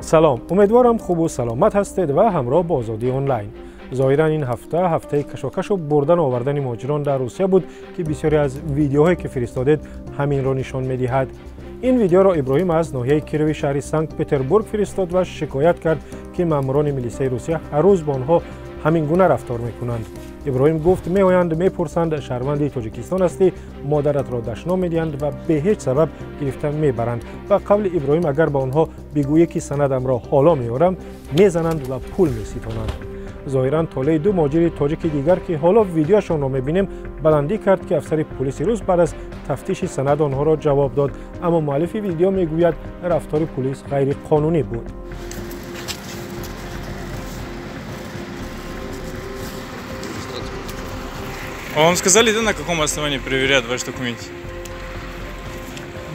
Салом, умедворам хубу саломат ҳастед ва ҳамроҳ бо Озодӣ онлайн. Зоҳиран ин ҳафта ҳафтаи кашокашу бурдану овардани муҳоҷирон дар Русия буд, ки бисёре аз видеоҳое ки фиристодед ҳаминро нишон медиҳад. Ин видеоро Иброҳим аз ноҳияи Кирови шаҳри Санкт-Петербург фиристод ва шикоят кард, ки маъмурони милисияи Русия ҳар рӯз бо онҳо ҳамин гуна рафтор мекунанд. Иброҳим гуфт, меоянд, мепурсанд, шаҳрванди Тоҷикистон ҳастӣ, модаратро дашном медиҳанд ва бе ҳеҷ сабаб гирифта мебаранд. Ба қавли Иброҳим, агар ба онҳо бигӯӣ, ки санадамро ҳоло меорам, мезананд ва пул меситонанд. Зоҳиран толеи ду муҳоҷири тоҷики дигар, ки ҳоло видеоашонро мебинем, баландӣ кард, ки афсари пулиси рус баъд аз тафтиши санад онҳоро ҷавоб дод. Аммо муаллифи видео мегӯяд, рафтори пулис ғайриқонунӣ буд. А вам сказали, да, на каком основании проверяют ваш документ?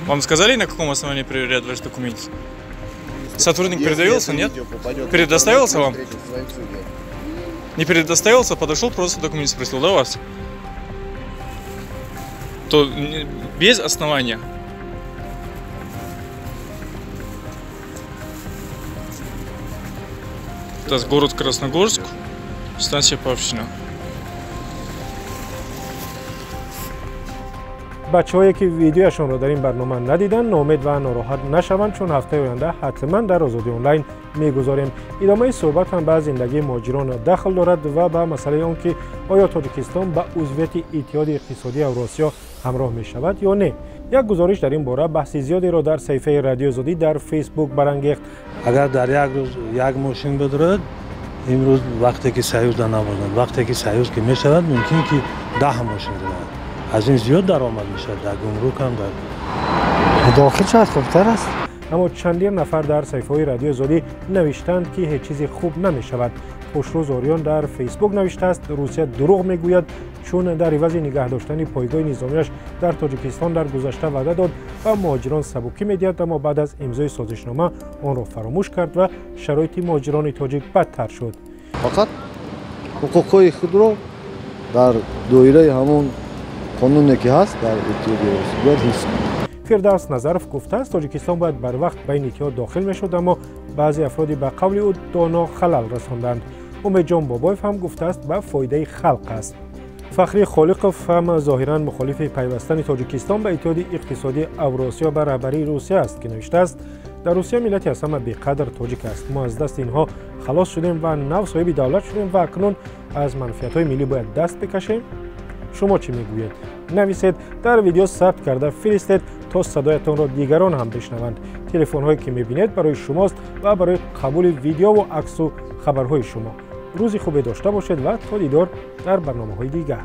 Вам сказали, на каком основании проверяют ваш документ? Сотрудник предъявился, нет? Предоставился вам? Не предоставился, подошел, просто документ спросил, да, у вас? То без основания. Это город Красногорск, станция Павшино. Бачаҳое ки видеояшонро дар ин барнома надиданд, ноумед ва нороҳат нашаванд, чун ҳафтаи оянда ҳатман дар Озодӣ онлайн мегузорем. Идомаи суҳбат ҳам ба зиндагии муҳоҷирон дахл дорад ва ба масъалаи он, ки оё Тоҷикистон ба узвияти Иттиҳоди иқтисодии Авросиё ҳамроҳ мешавад ё не. Як гузориш дар ин бора баҳси зиёдеро дар саҳифаи Радиои Озодӣ дар Фейсбук барангехт. Агар дар як рӯз як мошин бидорад, имрӯз вақте ки союзда набуданд, вақте ки союз ки мешавад, мумкин ки 10 мошин дорад. Аз ин зиёд даромад мешавад, дар гумрук ҳам дар дохил шояд хубтар аст. Аммо чандин нафар дар саҳифаҳои Радиои Озодӣ навиштанд, ки ҳеҷ чизе хуб намешавад. Хушрӯз Ориён дар Фейсбук навиштааст, Русия дурӯғ мегӯяд, чун дар ивази нигаҳ доштани пойгоҳи низомиаш дар Тоҷикистон дар гузашта ваъда дод ва муҳоҷирон сабукӣ медиҳад, аммо баъд аз имзои созишнома онро фаромӯш кард ва шароити муҳоҷирони тоҷик бадтар шуд. Фақат ҳуқуқҳои худро дар доираи ҳамон қонуне ки ҳаст дар Иттиҳоди Авросиё бояд ҳифз кунад. Фирдавс Назаров гуфтааст, Тоҷикистон бояд барвақт ба ин иттиҳод дохил мешуд, аммо баъзе афроди ба қавли ӯ доно халал расонданд. Умедҷон Бобоев ҳам гуфтааст, ба фоидаи халқ аст. Фахри Холиқов ҳам зоҳиран мухолифи пайвастани Тоҷикистон ба Иттиҳоди иқтисодии Авросиё ба раҳбарии Русия аст, ки навиштааст, дар Русия миллати аз ҳама беқадр тоҷик аст. Мо аз дасти инҳо халос шудем ва нав соҳиби давлат шудем ва акнун аз манфиатҳои миллӣ бояд даст бикашем. Шумо чӣ мегӯед? Нависед, дар видео сабт карда фиристед, то садоятонро дигарон ҳам бишнаванд. Телефонҳое ки мебинед барои шумост ва барои қабули видеову аксу хабарҳои шумо. Рӯзи хубе дошта бошед ва то дидор дар барномаҳои дигар.